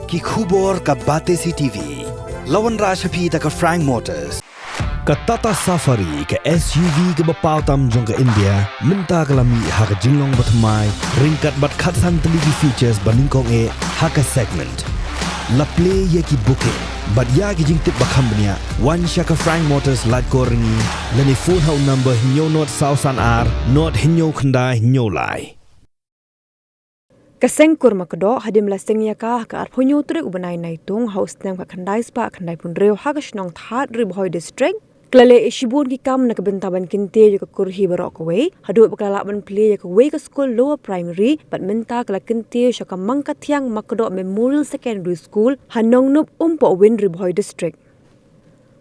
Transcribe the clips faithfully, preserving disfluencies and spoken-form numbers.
Ki khubor ka Batesi T V. La wanrah sha phi da ka Frank Motors. Ka Tata Safari, ka S U V kaba paw tam jong ka India, mynta ka la mih ha ka jinglong bathymmai, ryngkat bad khatsan tylli ki features ba nyngkong eh ha ka segment. La plie ïa ki booking bad ïa ki jingtip ba kham bniah, wan sha ka Frank Motors Laitkor Ryngi, lane phone ha u number hynñiew nod saw san ar nod hynñiew khyndai hynñiew lai. Ka seng kur Makdoh, hadien ba la seng ïa ka ha ka arphew hynñiew tarik u bnai Naitung, ha u snem khatkhyndai spah khyndaiphew hynriew, ha ka shnong Thad, Ri Bhoi District, ka la leh ïa shibun ki kam na ka bynta ban kyntiew ïa ka kur hi baroh kawei, haduh ba ka la lah ban plie ïa kawei ka skul Lower Primary, bad mynta ka la kyntiew sha ka Mangkathiang Makdoh Memorial Secondary School, ha Nongnop Umpohwin, Ri Bhoi District.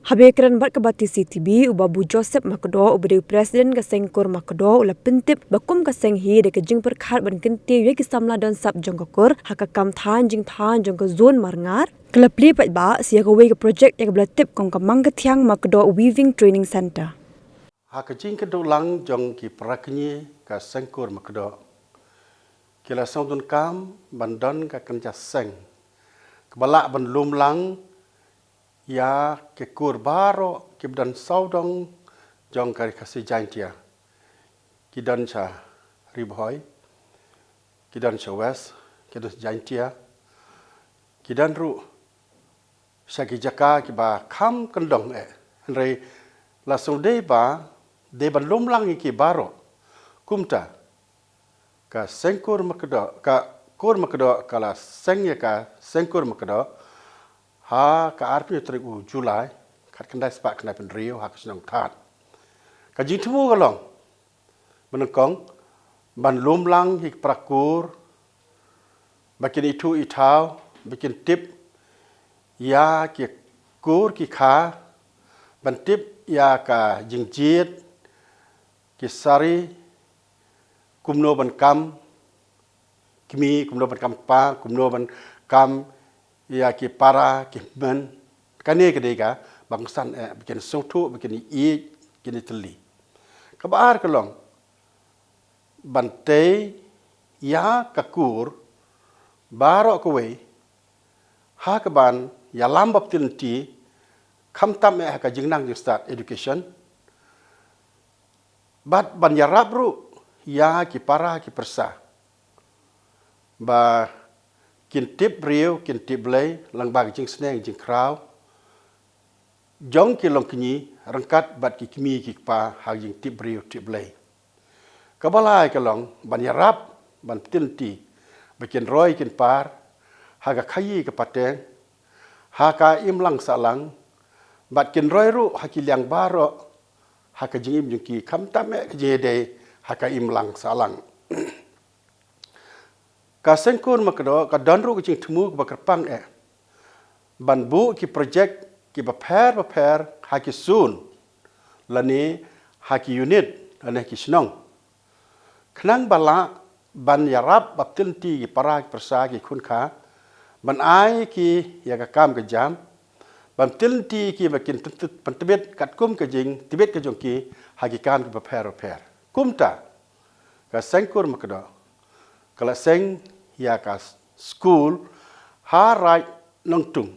Haba ïakren bad ka Batesi T V, u Babu Joseph Makdoh, uba dei u President ka seng kur Makdoh, u la pyntip ba kum ka seng hi da ka jingpyrkhat ban kyntiew ïa ki samla don sap jong ka kur ha ka kam thaiñ jingthaiñ jong ka zone Marngar, ka la plie paidbah sa ïa kawei ka project ïa kaba la tip kum ka Mangkathiang Makdoh Weaving Training Centre. Ha ka jingkynduh lang jong ki para kñi ka seng kur Makdoh, ki la sngewdonkam ban don ka kynja seng kaba lah ban lum lang ïa ki kur baroh kiba don sawdong jong ka Ri Khasi Jaintia. Ki don sha Ri Bhoi, ki don sha West, ki don sha Jaintia, ki don ruh sha ki jaka kiba kham kyndong eh. Hynrei la sngewdei ba dei ban lum lang ïa ki baroh. Kumta ka seng kur Makdoh, ka kur Makdoh ka la seng ïa ka seng kur Makdoh ha ka arphew tarik u July, khatkhyndai spah khyndaiphew hynriew, ha ka shnong Thad. Ka jingthmu ka long ba nyngkong ban lum lang ïa ki para kur ba kin ithuh ithaw, ba kin tip ïa ki kur ki kha, ban tip ïa ka jingjied, ki sari, kumno ban kam kmie, kumno ban kam kpa, kumno ban kam ïa ki para ki hynmen. Kane ka dei kaba kongsan eh, ba kin sngewthuh, ba kin ïeit, kin ïatylli. Kaba ar ka long ban tei ïa ka kur baroh kawei ha kaban ïalam baptienti, khamtam eh ha ka jingnang jingstad, education, bad ban ïarap ruh ïa ki para ki pyrsa ba kin tip briew, kin tip Blei lyngba ka jingsneng jingkhraw jong ki longkñi ryngkat bad ki kmie ki kpa ha ka jingtip briew tip Blei. Kaba lai ka long ban ïarap, ban pyntienti ba kin roi kin par ha ka khaïi ka pateng, ha ka imlang sahlang, bad kin roi ruh ha ki liang baroh ha ka jingim jong ki, khamtam eh ka jingïadei ha ka imlang sahlang. Ka seng kur Makdoh ka don ruh ka jingthmu kaba kyrpang eh ban buh ki projek kiba pher bapher ha ki zone lane ha ki unit lane ha ki shnong, khnang ba lah ban ïarap baptienti ki para ki pyrsa ki khun kha, ban ai ki ïa ka kam ka jam, ban ptienti ki ba kin pyntbit katkum ka jingtbit ka jong ki ha ki kam kiba pher bapher. Kumta ka seng kur Makdoh ka la seng ïa ka skul ha Raid Nongtung,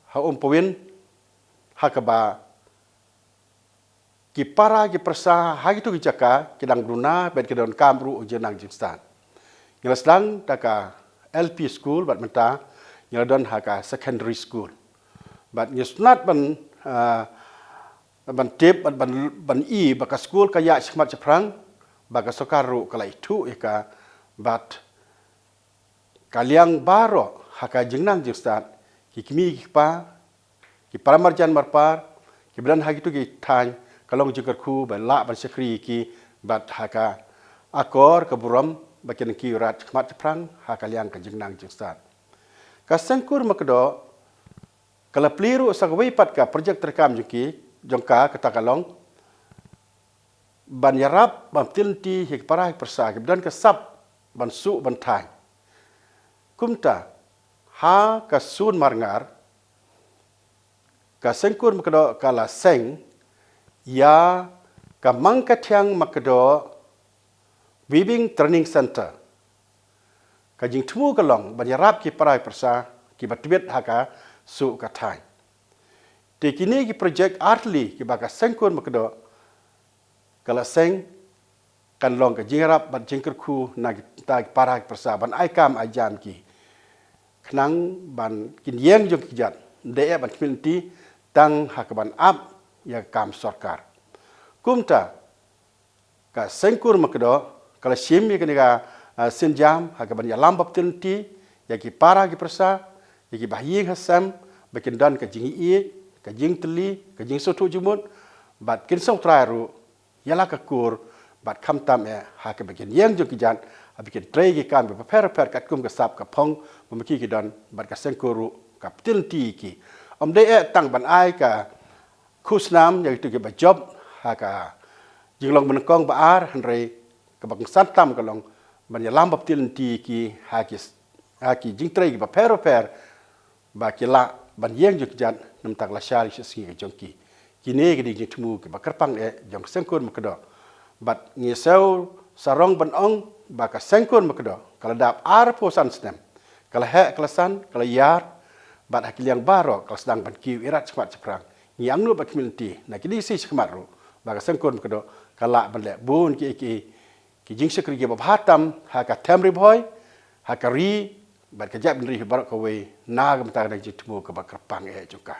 ha Umpohwin, ha kaba ki para ki pyrsa ha kito ki jaka ki dang duna bad ki donkam ruh jingnang jingstad. Ngi la sdang da ka L P school bad mynta ngi la don ha ka secondary school. Bad ngi sngewtynnat ban, ah, ban tip, ban, ban, ban i ba ka skul ka ïaid shakhmat shaphrang, ba ka sorkar ruh ka la ithuh ïa ka, bad ka liang baroh ha ka jingnang jingstad, ki kmie ki kpa, ki para marjan marpa kiba don ha kito ki thaiñ, ka long jingkyrkhu ba lah ban shakri ïa ki bad ha ka akor ka burom ba kin kiew rat shakhmat shaphrang ha ka liang ka jingnang jingstad. Ka seng kur Makdoh ka la plie ruh sa kawei pat ka projek treikam jong ki, jong ka, kata ka long ban ïarap ban ptienti ïa ki para ki pyrsa kiba don ka sap ban suh ban thaiñ. Kumta ha ka zone Marngar, ka seng kur Makdoh ka la seng ïa ka Mangkathiang Makdoh Weaving Training Centre. Ka jingthmu ka long ban ïarap ki para ki pyrsa kiba tbit ha ka suh ka thaiñ. Te kine ki projek artylli kiba ka Seng Kur Makdoh ka la seng kan long ka jingïarap bad jingkyrkhu na kita ki para ki pyrsa ban ai kam ai jam ki, khnang ban kin ïeng jong ki kjat, ym dei ban khmih lynti tang ha ka ban ap ïa ka kam sorkar. Kumta ka Seng Kur Makdoh ka la shim ïa kane ka, ah, sienjam ha ka ban ïalam baptial lynti ïa ki para ki pyrsa, ïa kiba ha ïing ha sem, ba kin don ka jingïeit, ka jingtylli, ka jingsngewthuh jingmut, bad kin sngewthuh ruh ïa la ka kur, bad khamtam eh ha kaba kin ïeng jong ki kjat, ha ba kin trei ki kam kiba pher pher katkum ka sap ka phong ba ma ki ki don, bad ka Seng Kur ruh ka ptial lynti ïa ki. Ym dei eh tang ban ai ka khusnam ïa kito kiba jop ha ka jinglong banyngkong ba ar, hynrei kaba kongsan tam ka long ban ïalam baptial lynti ïa ki ha ki, ha ki jingtrei kiba pher pher, ba ki lah ban ïeng jong ki kjat na ka bynta ka lashai shisngi ka jong ki. Kine ki dei ki jingthmu kiba kyrpang eh jong ka Seng Kur Makdoh. Bad ngi sngew sarong ban ong ba ka Seng Kur Makdoh ka la dap arphew san snem, ka la heh, ka la san, ka la ïar, bad ha ki liang baroh ka la sdang ban kiew irat shakhmat shaphrang. Ngi angnud bad khmih lynti na kine ki sngi shakhmat ruh ba ka Seng Kur Makdoh ka lah ban leh bun kiei kiei ki jingshakri kiba bha tam ha ka them Ri Bhoi, ha ka ri, bad ka jaitbynriew baroh kawei na ka bynta ka jingthmu kaba kyrpang eh jong ka.